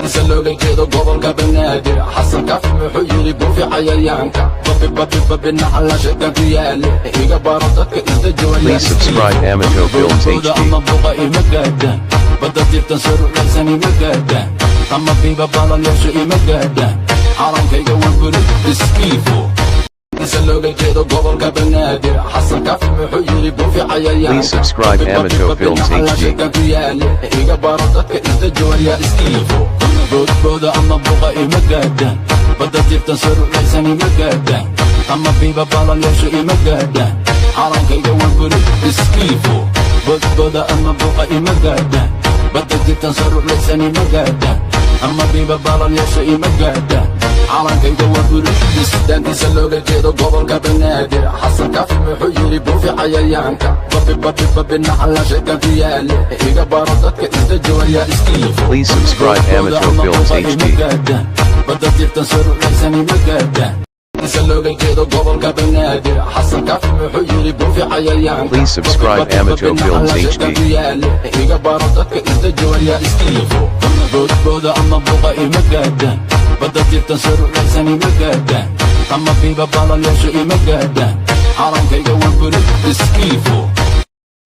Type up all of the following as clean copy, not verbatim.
Daantiisa looga jeedo gobolka Banaadir, Xasan Kaafi muxuu yidhi? Buufi cayayaanka, babi babi babi, nacala shaytaan ku yaale, iga baro dadka isdajooya. Please subscribe Amato Films Boodbooda HD. ama buqa ima gaadhaan, badda jirtan sarulaysan ima gaadhaan, ama biiba balal yeesho ima gaadhaan. Calankayga waan buluug iskiifo. Insa looga jeedo gobolka Banaadir, Xasan Kaafi muxuu yidhi? Buufi cayayaanka. Please subscribe Amato Films HD. Shaytaan ku yaale, iga baro dadka isdajooya iskiifo. Boodbooda ama buqa ima gaadhaan, badda jirtan sarulaysan ima gaadhaan, ama biiba balal yeesho ima gaadhaan. Calankayga waan buluug iskiifo. Boodbooda ama buqa ima gaadhaan, badda jirtan sarulaysan ima gaadhaan, ama biiba balal yeesho ima gaadhaan. Calankayga waa buluug. Daantiisa looga jeedo gobolka Banaadir, Xasan Kaafi muxuu yidhi? Buufi cayayaanka, babi babi babi, nacala shaytaan ku yaale, iga baro dadka isdajooya iskiifo. Please subscribe Amato Films HD. Badda jirtan sarulaysan ima gaadhaan. Insa looga jeedo gobolka Banaadir, Xasan Kaafi muxuu yidhi? Buufi cayayaanka. Please subscribe Amato Films HD. Yaale, iga baro dadka isdajooya iskiifo. Boodbooda ama buqa ima gaadhaan, badda jirtan sarulaysan ima gaadhaan, ama biiba balal yeesho ima gaadhaan. Calankayga waan buluug iskiifo.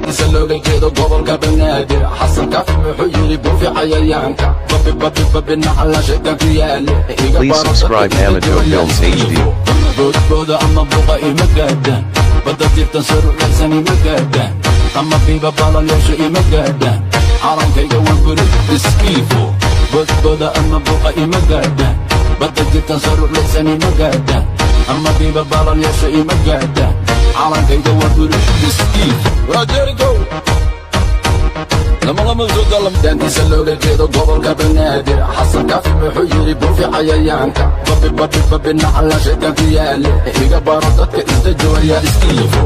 Insa looga jeedo gobolka Banaadir, Xasan Kaafi muxuu yidhi? Buufi cayayaanka, babi babi babi, nacala shaytaan ku yaale, iga Please baro dadka subscribe Amato isdajooya Films HD. iskiifo. Boodbooda ama buqa ima gaadhaan, badda jirtan sarulaysan ima gaadhaan, ama biiba balal yeesho ima gaadhaan. Calankayga waan buluug iskiifo. Boodbooda ama buqa ima gaadhaan, badda jirtan sarulaysan ima gaadhaan, ama biiba balal yeesho ima gaadhaan. Calankayga waa buluug iskiifo. Waa Jericho. Lama lama soo dalam. Daantiisa looga jeedo gobolka Banaadir, Xasan Kaafi muxuu yidhi? Buufi cayayaanka, babi babi babi, nacala shaytaan ku yaale, iga baro dadka isdajooya iskiifo.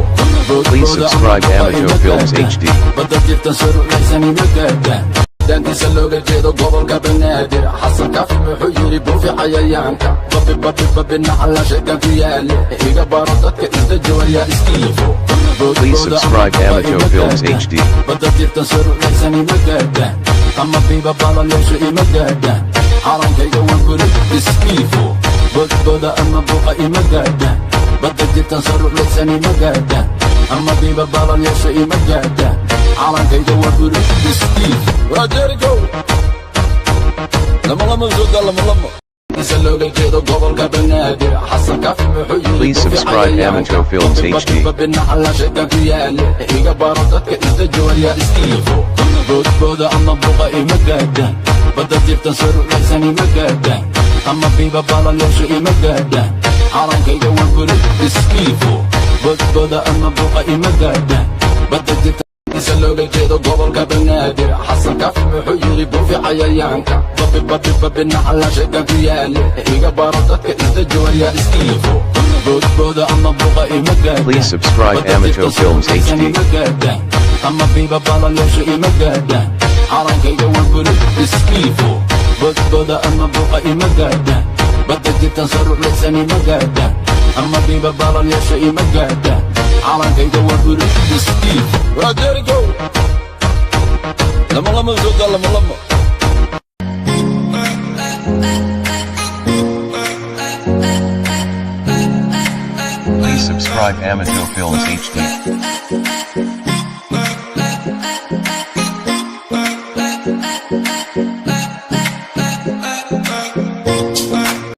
Please subscribe Amato Films HD. Badda jirtan sarulaysan ima gaadhaan. Daantiisa looga jeedo gobolka Banaadir, Xasan Kaafi muxuu yidhi? Buufi cayayaanka, babi babi babi, nacala shaytaan ku yaale, iga baro dadka isdajooya iskiifo. Please subscribe Amato Films HD. Badda jirtan sarulaysan ima gaadhaan, ama biiba balal yeesho ima gaadhaan. Calankayga waan buluug iskiifo. Boodbooda ama buqa ima gaadhaan, badda jirtan sarulaysan ima gaadhaan, ama biiba balal yeesho ima gaadhaan. Calankayga waa buluug iskiifo. Waa Jericho. Lama lama soo lama lama. Insa looga jeedo gobolka Banaadir, Xasan Kaafi muxuu yidhi? Please subscribe Amato Films HD. Babi, nacala shaytaan ku yaale, iga baro dadka isdajooya iskiifo. Boodbooda ama buqa ima gaadhaan, badda jirtan sarulaysan ima gaadhaan, ama biiba balal yeesho ima gaadhaan. Calankayga waan buluug iskiifo. Boodbooda ama buqa ima gaadhaan, badda jirta. Insa looga jeedo gobolka Banaadir, Xasan Kaafi muxuu yidhi? Buufi cayayaanka, babi babi babi, nacala shaytaan ku yaale, iga baro dadka isdajooya iskiifo. Boodbooda ama buqa ima gaadhaan. Please subscribe Amato Films HD. Ima gaadhaan, ama biiba balal yeesho ima gaadhaan. Calankayga waan buluug iskiifo. Boodbooda ama buqa ima gaadhaan, badda jirtan sarulaysan ima gaadhaan, ama biiba balal yeesho ima gaadhaan. Calankayga waa buluug iskiifo. Waa Jericho. Lama lama soo lama lama. Please subscribe Amato Films HD.